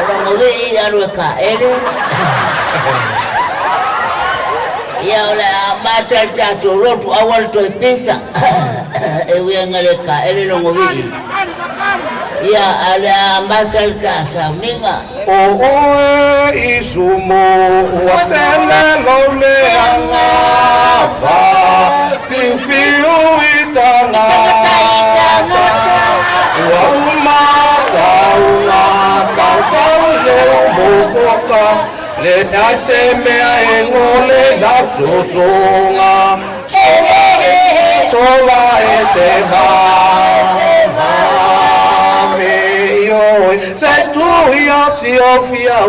Logovii alu e taele. Ia o le a amata le tatou lotu aua le toe pisa e ui ai le taele logovii. Ia a o le a amata le ta sauniga. O oe i sumo ua tele lou leaga fa fiufiu i tagata ua uma tauga tautau le mokoka le ai se mea e gole lau sosoga sola e sola e se va me ioi se tu ia siofia u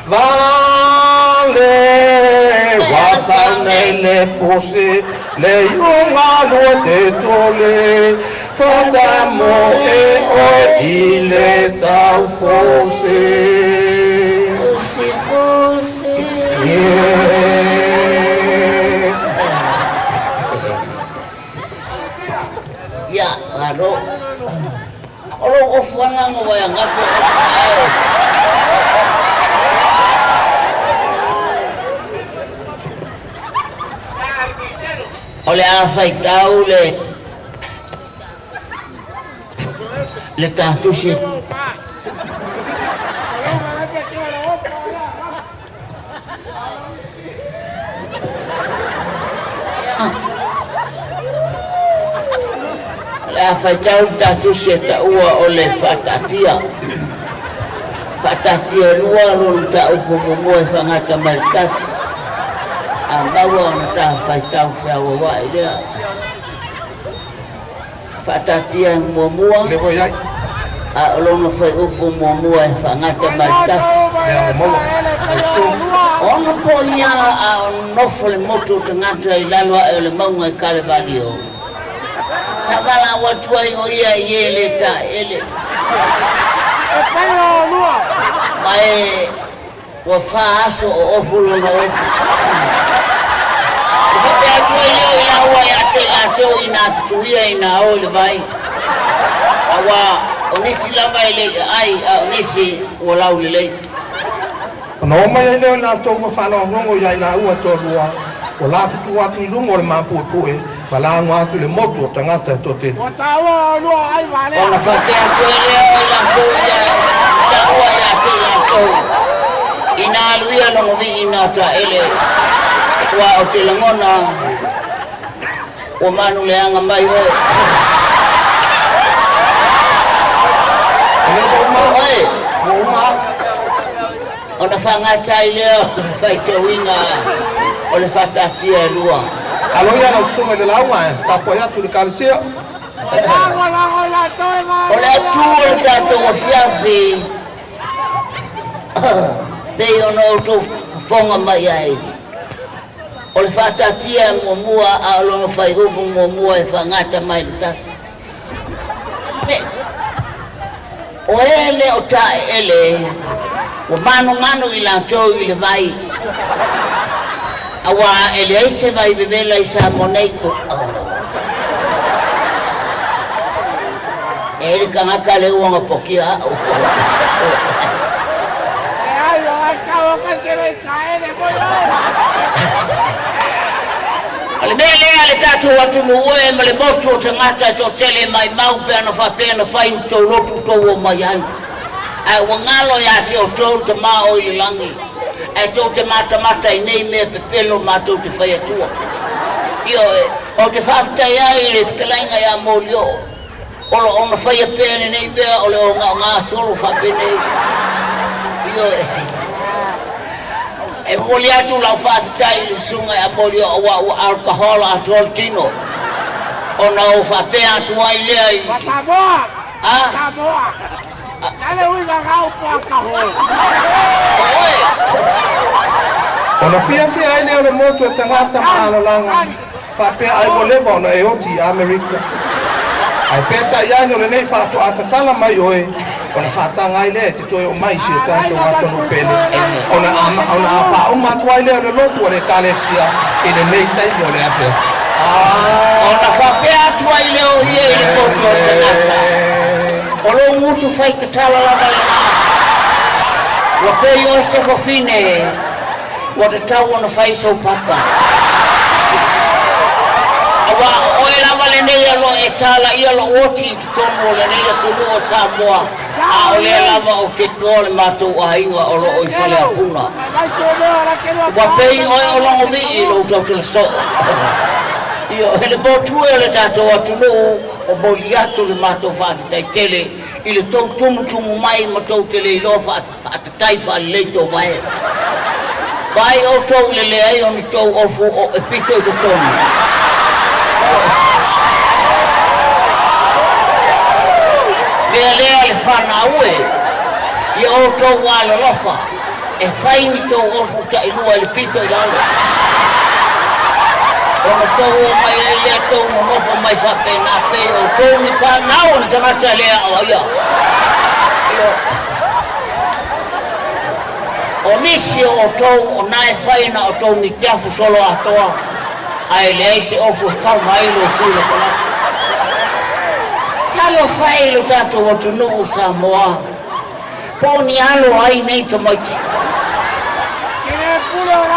vale wasanei le pose le iuga lua te tole fatamo e oe i le taufose. Fusi fusi. Yeah. Ia, malo. O lou ofu agaga ua e agafu e ofu ae. O le a faitau le le tatusi. O le a faitau le tatusi e taua o le faataatia. Faataatia e lua lona mataupu muamua e faagata mai le tasi. A maua ona ta faitau feauauai lea. Faataatia muamua, Le ua iai. a o lona fuaiupu muamua e faagata mai le tasi. Lea ua maua. Au su. Ona po ia a o nofo le motu o tagata i lalo ae o le mauga i Kalevalio. Sa valaau atu ai o ia i e le taeele. Ma e ua 4 aso o ofu lona ofu. E faapea atu ai lea o i laua ia te i latou ina tutuia ina o i le vai. Auā o nisi lava e le i aai a o nisi ua laulelei. Ona o mai ai lea o i latou ua faalogologo iā i laua e toalua, ua latutu atu i luga o le mapuepue, ma lago atu i le motu o tagata e toatele. Ona faapea atu ai lea o i latou ia i laua ia te i latou ina alu ia logovii ina taele ua o te lagona ua manuleaga mai oe. O lea ua uma, Oe. Ua uma. Ona faagata ai lea o le faitauina o le faataatia e lua. Alo ia lau susuga i le lauga e tapuai atu i le kalesia. O le atu o le tatou afiafi pei ona outou fofoga mai ai. O le faataatia e muamua a o lona fuaiupu muamua e faagata mai le tasi. O e le o taeele ua manumanu i latou i le vai. Auā e leai se vai vevela i Samoa nei. E le tagata le ua gapokia au. O le mea lea le tatou atunuu e ma le motu o tagata e toatele maimau pe ana faapea na fai outou lotu tou o mai ai. Ae ua galo ia te outou le Tama o i le lagi, ae tou te matamata i nei mea pepelo matou te fai atua. Ioe, ou te faafetai ai i le fetalaiga ia Molioo, o lo o na faia pea lenei mea o le ogaoga solo faapenei. Ioe. E momoli atu lau faafetai i le susuga ia Molioo auā ua alcohol atoa le tino ona ou faapea atu ai lea i a oe. Ona fiafia ai lea o le motu e tagata ma alalaga, faapea ai ua leva ona e oti i Amerika. Ae peitai ane o lenei faatoa tatala mai oe, ona faataga ai lea e te toe oo mai i si o tatou atunuu pele. Ona ona faauma atu ai lea o le lotu a le ekalesia i lenei taimi o le afiafi. Ona faapea atu ai lea o ia i le motu o tagata. O lou gutu fai tatala lava lena. Ua pei oe se fafine ua tatau ona fai sou papa. Auā o oe lava lenei o lo o e talaia lou oti i totonu o lenei atunuu o Samoa, a o lea lava ou te iloa le matou aiga o lo o i Faleapuna. Ua pei oe o Logovii i lou tautala soo. Ioe, le motu e o le tatou atunuu, momoli atu le matou faafetai tele i le tou tumutumu mai ma tou te le iloa faatatau faalelei tou vae. Vaai outou i le leai o ni tou ofu o e pito i totonu. Mea lea le fanau e, ia outou alolofa e fai ni tou ofu tailua i le pito i lalo. Ona tou o mai ai lea tou nonofo mai faapena pei outou ni fanau o ni tagata e le aoaia. O nisi o outou o na e fai na o tou mitiafu solo atoa, ae leai se ofu e kava ai lou sui lapalapa. Talofa e i lo tatou atunuu o Samoa, po o ni alo ai nei tamaiti.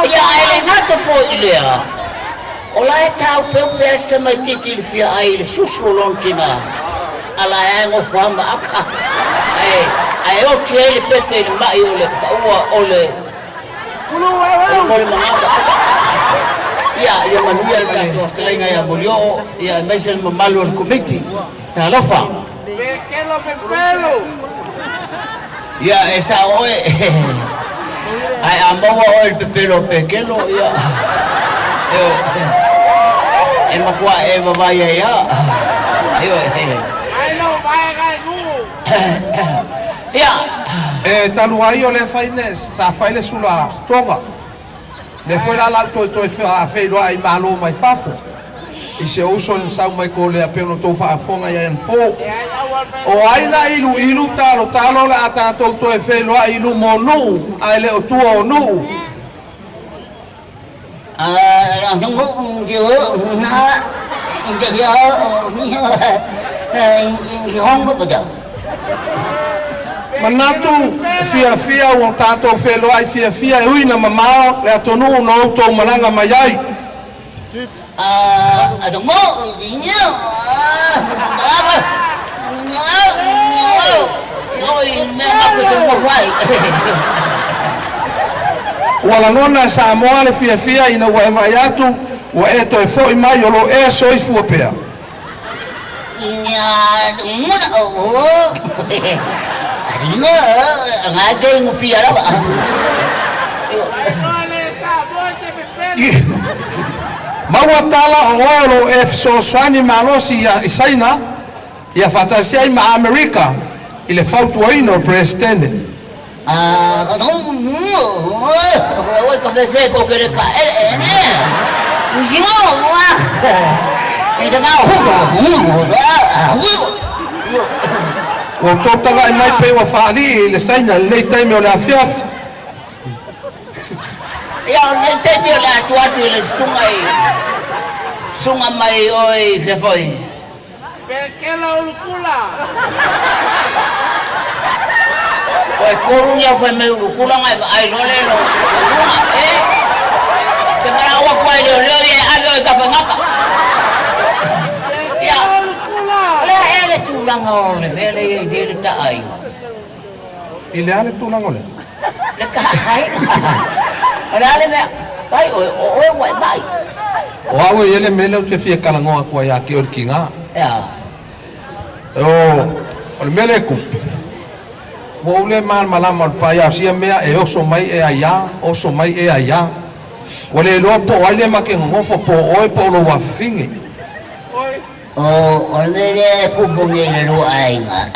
Ia, ae le gata foi i lea, o la e tāupeupe ai se tamaitiiti i le fia ai i le susu o lona tinā. A la e gofo lava ma aka, ae, ae oti ai le pepe i le maʻi o le kaua o le, o le molimagava. Ia, ia manuia le tatou fetalaiga ia Molioo, ia aemaise le mamalu o le Komiti. Talofa. Ia, e sao oe. Ae a maua oe i le pepelo o Pekelo, ia, e, e matua e vavai ai lava. Ioe. Ia. E talu ai o lea fai ne, sa fai le sula toga. Lea foi la la ou toe toe feiloai i malo mai fafo i si ou uso na sau mai Kolea pei ona outou faafofoga i ai anapo. O ai na iluilu talotalo o le a tatou toe feiloai i luma o nuu ae le o tua o nuu. Manatu fiafia ua tatou feloai fiafia e ui na mamao le atunuu na outou malaga mai ai. Ua lagona e Samoa le fiafia ina ua e vaai atu ua e toe foi mai o lo e soifua pea. Maua tala o oe o lo o e fesoasoani malosi i Saina ia faatasi ai ma Amerika i le fautuaina o le Peresetene. Ua outou taga'i mai pei ua faalii i le Saina i lenei taimi o le afiafi. Ia, o lenei taimi o le a atu atu i le susuga i susuga mai oe i fea foi? Pekela Ulukula. Ua e tolu ni au fai mai Ulukula ona e vaai loa lea i lou luga, e? Te valaau atu lava i leoleo ia e ave oe i Tafaigata. Ia, o le a ea le tulaga o le mea lea e i ai nei le taaiga? I le a le tulaga o lea? Le taaiga. O le a le mea? Vai oe, o oe ua e mai. O au e i ai le mea lea ou te fia talanoa atu ai ia te oe le tiga. E a? O, o le mea lea e tupu, ua ou le malamalama o le paia o sia mea e oso mai e aiā, oso mai e aiā. Ua le iloa po o ai lea ma te nonofo, po o oe po o lou afafine. O, o le mea lea e tupu nei i le lua aiga,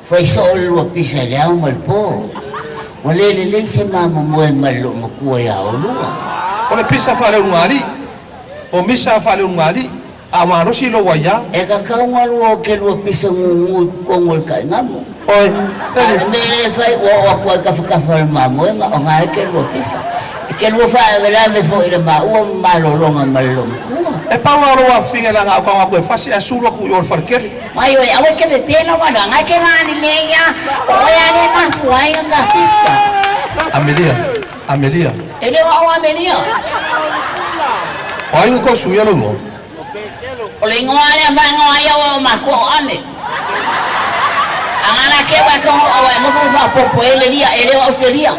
fai soo le lua pisa i le ao ma le po. Ua le lelei se mamomoe mai le loomatua iā olua. O le pisa faaleulugalii, o misa faaleulugalii, a malosi lou aiā. E tatau ona lua o ke lua pisa gugu i totonu o le taigamo. Oi, A o le mea lea e fai, ua oo atu ai tafatafa o le mamoega, o na e ke lua pisa. E ke lua faalavelave foi i le maua ma malologa ma le loomatua. E pau lava o lou afifiga leaga a ou tago atu e fasi ae sulu atu i o i le faletele. Mai oe, aua e te tetena ua na ngai ke lani mea ia, o oe a le mafua ai na ta pisa. Amelia, Amelia. E le o au Amelia. O ai na toe suia lou igoa? O le igoa lea faaigoa ai au e o matua o Ame. A na la ke wa ke o e nofo ma faapopo e le lia, e le o au se lia.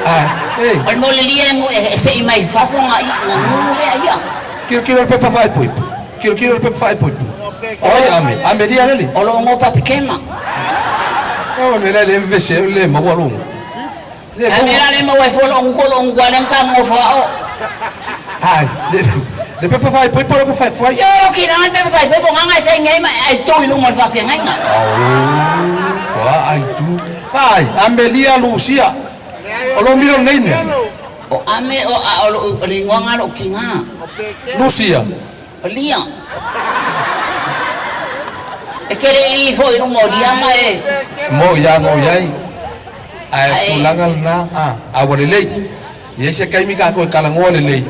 Ae, ei. O le mea o le lia e sei mai fafo na i na nuu lea ia. Tilotilo i le pepa faaipoipo. Tilotilo i le pepa faaipoipo. O ai Ame? Amelia lele. O lou igoa Patekema. O le mea lea e le vevesi ai o le le maua lou igoa. Le A mea la le maua ai fua lou gutu, o lou gutu lava lea na ta nofo ao. Ai, le, le pepa faaipoipo lea ou te fai atu ai. Ia o lou kinaga le pepa faaipoipo gagana e saini ai ma e aitou i luma o le faafeagaiga. Ao, ua aitu. Ai, Amelia Lusia. O lou middle name ea? O Ame o a o lou o le igoa na lou kina. Lusia. O Lia. E te le i ifo i luma o Lia ma e. Mo ia no iai. Ae tulaga lena, a, a ua lelei. E i ai se taimi tatou e talanoa lelei.